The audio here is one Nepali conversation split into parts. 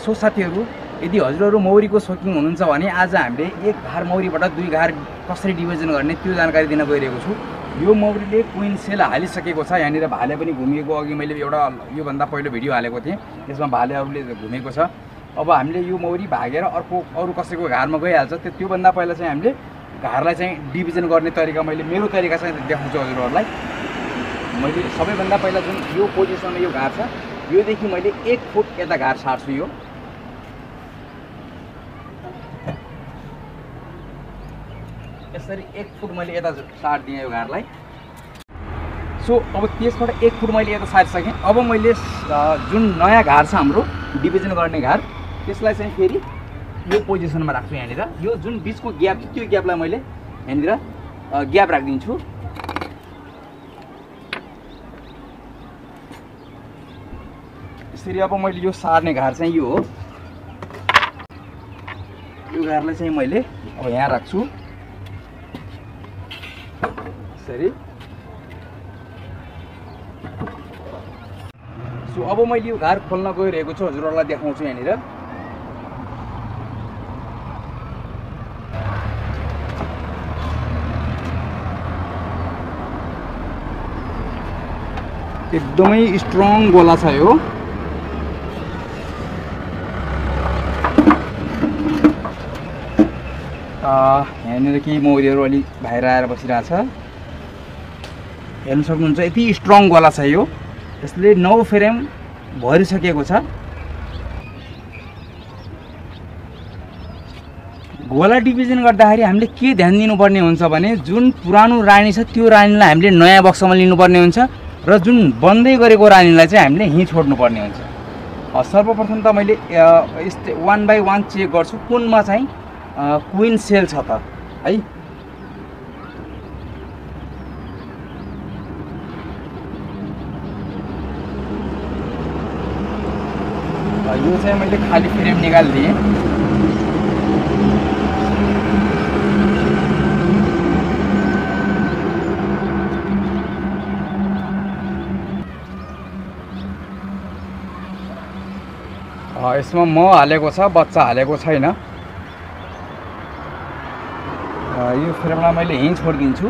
सो साथीहरू, यदि हजुरहरू मौरीको सोकिङ हुनुहुन्छ भने आज हामीले एक घार मौरीबाट 2 घार कसरी डिभिजन गर्ने त्यो जानकारी दिन गइरहेको छु। यो मौरीले क्वीन सेल हालिसकेको छ। यहाँनिर भाले पनि घुमिएको, अघि मैले एउटा योभन्दा पहिलो भिडियो हालेको थिएँ, त्यसमा भालेहरूले घुमेको छ। अब हामीले यो मौरी भागेर अरू कसैको घारमा गइहाल्छ, त्योभन्दा पहिला चाहिँ हामीले घारलाई चाहिँ डिभिजन गर्ने तरिका मेरो तरिका चाहिँ देखाउँछु हजुरहरूलाई। मैले सबैभन्दा पहिला जुन यो पोजिसनमा यो घार छ, योदेखि मैले 1 फुट यता घार सार्छु। यो यसरी 1 फुट मैले यता सार्दिएँ यो घारलाई। सो अब त्यसबाट 1 फुट मैले यता सारिसकेँ। अब मैले जुन नयाँ घार छ हाम्रो डिभिजन गर्ने घार, त्यसलाई चाहिँ फेरि यो पोजिसनमा राख्छु। यहाँनिर यो जुन बिचको ग्याप छ त्यो ग्यापलाई मैले यहाँनिर ग्याप राखिदिन्छु। यसरी अब मैले यो सार्ने घार चाहिँ यो हो। यो घारलाई चाहिँ मैले अब यहाँ राख्छु यसरी। सो अब मैले यो घार खोल्न गइरहेको छु, हजुरहरूलाई देखाउँछु। यहाँनिर एकदमै स्ट्रङ गोला छ यो। यहाँनिर केही मौरीहरू अलि बाहिर आएर बसिरहेछ, हेर्न सक्नुहुन्छ। यति स्ट्रङ गोला छ यो। यसले 9 फ्रेम भरिसकेको छ। गोला डिभिजन गर्दाखेरि हामीले के ध्यान दिनुपर्ने हुन्छ भने जुन पुरानो रानी छ त्यो रानीलाई हामीले नयाँ बक्सामा लिनुपर्ने हुन्छ र जुन बन्दै गरेको रानीलाई चाहिँ हामीले यहीँ छोड्नुपर्ने हुन्छ। सर्वप्रथम त मैले 1 बाई 1 चेक गर्छु कुनमा चाहिँ क्वीन सेल छ त है। यो चाहिँ मैले खाली फ्रेम निकालिदिएँ। यसमा म हालेको छ, बच्चा हालेको छैन। यो फ्रेमलाई मैले यहीँ छोडिदिन्छु।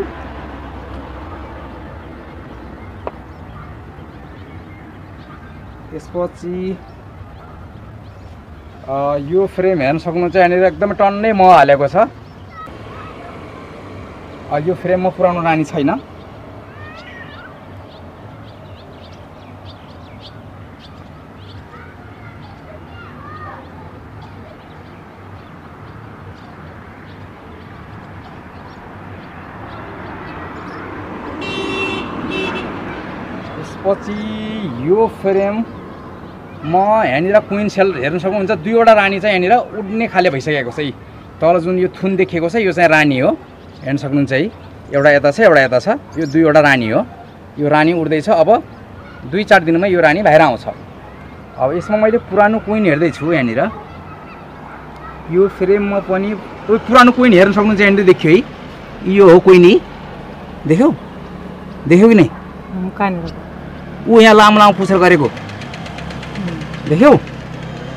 त्यसपछि यो फ्रेम हेर्न सक्नुहुन्छ, यहाँनिर एकदमै टन्नै म हालेको छ। यो फ्रेममा पुरानो रानी छैन। त्यसपछि यो फ्रेम म यहाँनिर क्वीन सेल हेर्न सक्नुहुन्छ। 2वटा रानी चाहिँ यहाँनिर उड्ने खाले भइसकेको छ। तल जुन यो थुन देखेको छ यो चाहिँ रानी हो, हेर्न सक्नुहुन्छ है। एउटा यता छ, एउटा यता छ। यो 2वटा रानी हो। यो रानी उड्दैछ। अब 2-4 दिनमा यो रानी बाहिर आउँछ। अब यसमा मैले पुरानो क्वीन हेर्दैछु। यहाँनिर यो फ्रेममा पनि पुरानो क्वीन हेर्न सक्नुहुन्छ। यहाँनिर देखियो है, यो हो क्वीन। देख्यौ कि नै? ऊ यहाँ लामो लामो पुछर गरेको देख्यौ?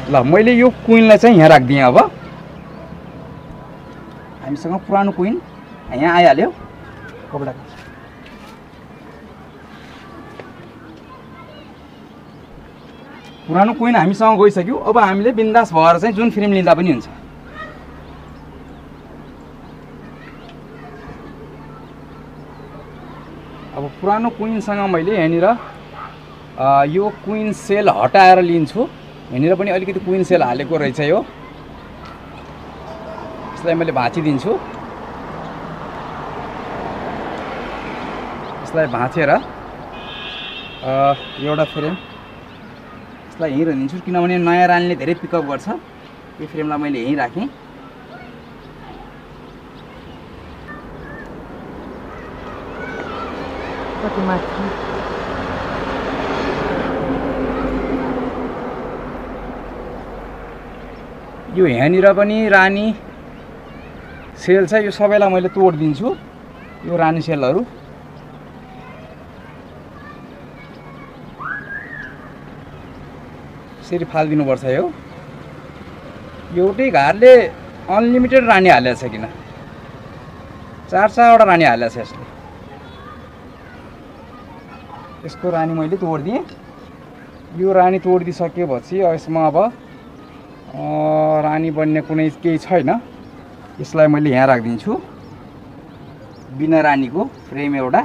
ल मैले यो क्वीनलाई चाहिँ यहाँ राखिदिएँ। अब हामीसँग पुरानो क्वीन यहाँ आइहाल्यो। कपडा पुरानो क्वीन हामीसँग गइसक्यो। अब हामीले बिन्दास भएर चाहिँ जुन फ्रेम लिँदा पनि हुन्छ। अब पुरानो क्वीनसँग मैले यहाँनिर यो क्वीन सेल हटाएर लिन्छु। यहाँनिर पनि अलिकति क्वीन सेल हालेको रहेछ यो। यसलाई मैले भाँचिदिन्छु। यसलाई भाँचेर एउटा फ्रेम यसलाई यहीँ राखिदिन्छु, किनभने नयाँ रानीले धेरै पिकअप गर्छ। यो फ्रेमलाई मैले यहीँ राखेँ। यो यहाँनिर पनि रानी सेल छ। यो सबैलाई मैले तोडिदिन्छु। यो रानी सेलहरू यसरी फालिदिनुपर्छ। यो एउटै घरले अनलिमिटेड रानी हालेको छ किन, 4-4वटा रानी हालेको छ यसले। यसको रानी मैले तोडिदिएँ। यो रानी तोडिदिइसकेपछि यसमा अब रानी बन्ने कुनै केही छैन। यसलाई मैले यहाँ राखिदिन्छु, बिना रानीको फ्रेम एउटा।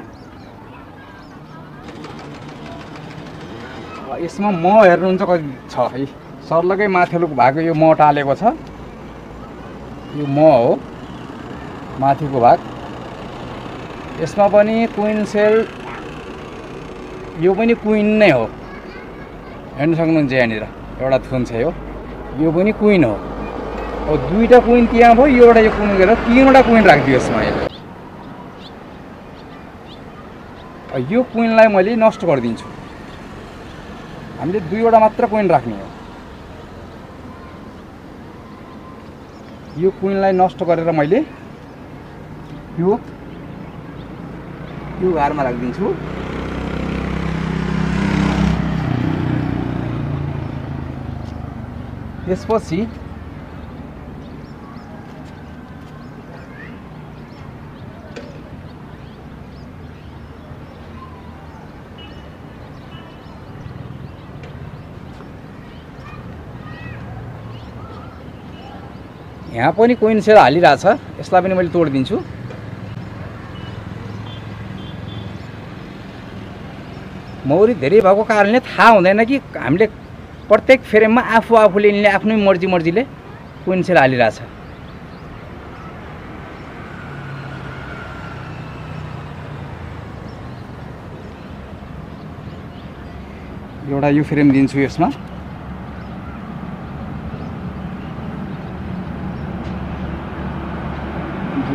यसमा म हेर्नुहुन्छ कति छ है, सर्लकै माथिल्लोको भाग यो म टालेको छ, यो म हो माथिको भाग। यसमा पनि क्विन सेल, यो पनि क्विन नै हो, हेर्न सक्नुहुन्छ यहाँनिर एउटा थुन छ, यो पनि क्विन हो। अब दुईवटा क्विन त्यहाँ भयो, एउटा यो क्विन गरेर 3वटा क्विन राखिदियो यसमा। यो क्विनलाई मैले नष्ट गरिदिन्छु, हामीले 2वटा मात्र क्विन राख्ने हो। यो क्विनलाई नष्ट गरेर मैले यो घरमा राखिदिन्छु। त्यसपछि यहाँ पनि क्विन सेल हालिरहेछ, यसलाई पनि मैले तोडिदिन्छु। मौरी धेरै भएको कारणले थाहा हुँदैन कि हामीले प्रत्येक फ्रेममा आफूले यिनले आफ्नै मर्जीले क्विन सेल हालिरहेछ। एउटा यो फ्रेम दिन्छु यसमा,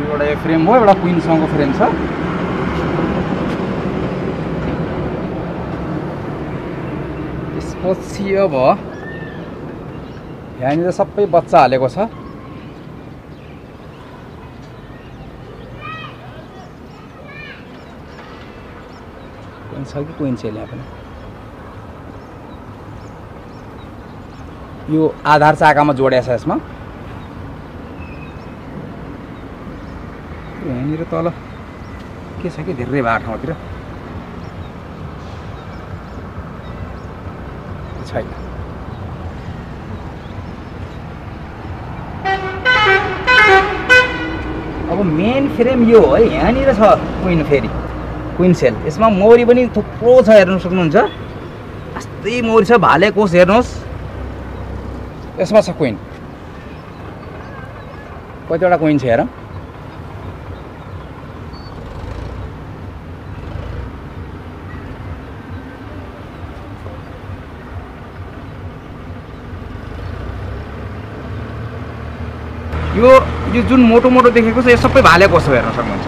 एउटा यो फ्रेम हो, एउटा क्विनसँगको फ्रेम छ। त्यसपछि अब यहाँनिर सबै बच्चा हालेको छ। क्विन छ कि क्विन सेल यहाँ पनि। यो आधार चाकामा जोडिएको छ यसमा। यहाँनिर तल के छ कि धेरै भएको ठाउँतिर छैन। अब मेन फ्रेम यो है, यहाँनिर छ क्विन, फेरि क्विन सेल। यसमा मौरी पनि थुप्रो छ, हेर्नु सक्नुहुन्छ। यस्तै मौरी छ, भाले कोष हेर्नुहोस्, यसमा छ क्विन। कतिवटा क्विन छ हेरौँ। यो जुन मोटो देखेको छ यो सबै भाले कोष हो, हेर्न सक्नुहुन्छ।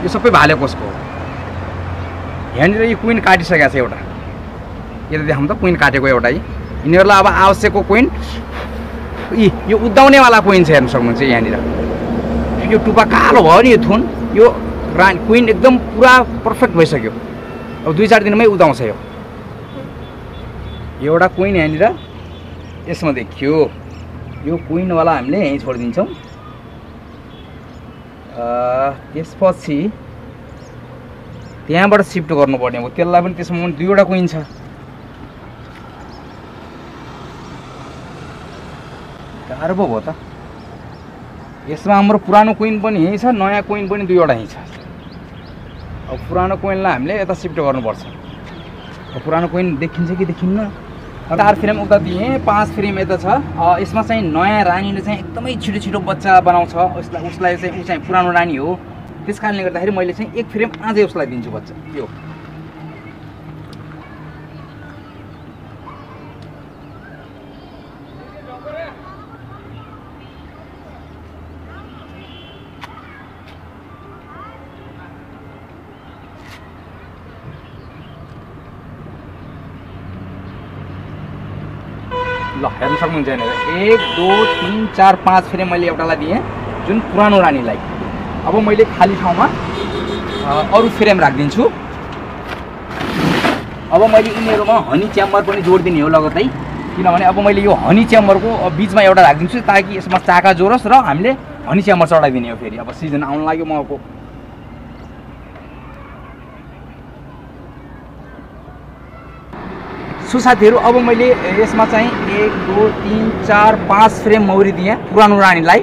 यो सबै भाले कोषको हो। यहाँनिर यो क्विन काटिसकेको छ एउटा, यता देखाउँ त क्विन काटेको एउटा। यिनीहरूलाई अब आवश्यकको क्विन, यो उदाउनेवाला क्विन छ, हेर्न सक्नुहुन्छ यहाँनिर। यो टुप्पा कालो भयो नि यो थुन, यो क्विन एकदम पुरा पर्फेक्ट भइसक्यो। अब 2-4 दिनमै उदाउँछ यो। एउटा क्विन यहाँनिर यसमा देखियो। यो क्विनवाला हामीले यहीँ छोडिदिन्छौँ। त्यसपछि त्यहाँबाट सिफ्ट गर्नुपर्ने हो, त्यसलाई पनि त्यसमा पनि 2वटा क्विन छ। गाह्रो पो भयो त। यसमा हाम्रो पुरानो क्विन पनि यहीँ छ, नयाँ क्विन पनि 2वटा यहीँ छ। अब पुरानो क्विनलाई हामीले यता सिफ्ट गर्नुपर्छ। अब पुरानो क्विन देखिन्छ कि देखिन्न। 4 फ्रेम उता दिएँ, 5 फ्रेम यता छ। यसमा चाहिँ नयाँ रानीले चाहिँ एकदमै छिटो बच्चा बनाउँछ। उसलाई चाहिँ ऊ चाहिँ पुरानो रानी हो, त्यस कारणले गर्दाखेरि मैले चाहिँ 1 फ्रेम आजै उसलाई दिन्छु बच्चा। यो ल हेर्न सक्नुहुन्छ यहाँनिर 1 2 3 4 5 फ्रेम मैले एउटालाई दिएँ, जुन पुरानो रानीलाई। अब मैले खाली ठाउँमा अरू फ्रेम राखिदिन्छु। अब मैले यिनीहरूमा हनी च्याम्बर पनि जोडिदिने हो लगत्तै। किनभने अब मैले यो हनी च्याम्बरको बिचमा एउटा राखिदिन्छु ताकि यसमा चाका जोरोस् र हामीले हनी च्याम्बर चढाइदिने हो। फेरि अब सिजन आउन लाग्यो मको। सो साथीहरू अब मैले यसमा चाहिँ 1 2 3 4 5 फ्रेम मौरी दिएँ पुरानो रानीलाई,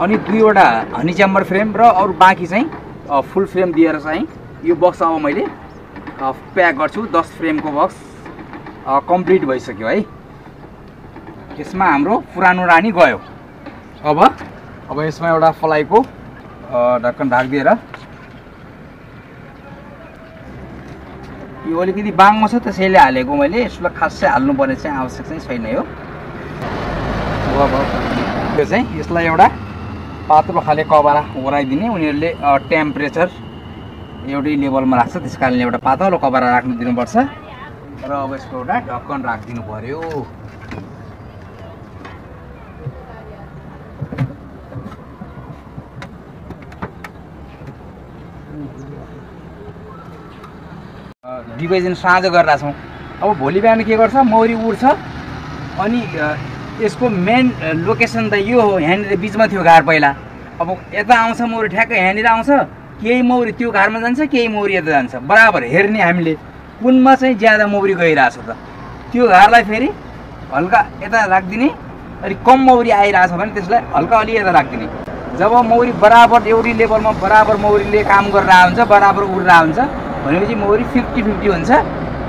अनि 2वटा हनी च्याम्बर फ्रेम र अरू बाँकी चाहिँ फुल फ्रेम दिएर चाहिँ यो बक्स अब मैले प्याक गर्छु। 10 फ्रेमको बक्स कम्प्लिट भइसक्यो है। यसमा हाम्रो पुरानो रानी गयो। अब यसमा एउटा फ्लाइको ढक्कन राखिदिएर यो अलिकति बाङ्गो छ त्यसैले हालेको मैले, यसलाई खासै हाल्नुपर्ने चाहिँ आवश्यक चाहिँ छैन यो। यो चाहिँ यसलाई एउटा पातलो खाले कभर ओराइदिने, उनीहरूले टेम्परेचर एउटै लेभलमा राख्छ त्यस कारणले एउटा पातलो कभर राख्नु दिनुपर्छ र अब यसको एउटा ढक्कन राखिदिनु पर्यो। डिभिजन साँझ गरिरहेको छौँ। अब भोलि बिहान के गर्छ, मौरी उड्छ अनि यसको मेन लोकेसन त यो हो, यहाँनिर बिचमा थियो घार पहिला। अब यता आउँछ मौरी ठ्याक्कै यहाँनिर आउँछ, केही मौरी त्यो घारमा जान्छ केही मौरी यता जान्छ, बराबर हेर्ने हामीले कुनमा चाहिँ ज्यादा मौरी गइरहेछ त त्यो घारलाई फेरि हल्का यता राखिदिने, अनि कम मौरी आइरहेछ भने त्यसलाई हल्का अलि यता राखिदिने। जब मौरी बराबर एउटै लेभलमा बराबर मौरीले काम गरिरहेको हुन्छ, बराबर उडिरहेको हुन्छ भनेपछि मौरी 50-50 हुन्छ।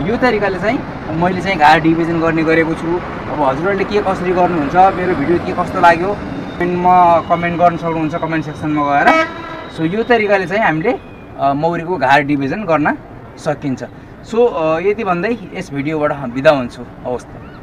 यो तरिकाले चाहिँ मैले चाहिँ घार डिभिजन गर्ने गरेको छु। अब हजुरहरूले के कसरी गर्नुहुन्छ, मेरो भिडियो के कस्तो लाग्यो कमेन्ट गर्न सक्नुहुन्छ कमेन्ट सेक्सनमा गएर। सो यो तरिकाले चाहिँ हामीले मौरीको घार डिभिजन गर्न सकिन्छ। सो यति भन्दै यस भिडियोबाट बिदा हुन्छु। हवस् त।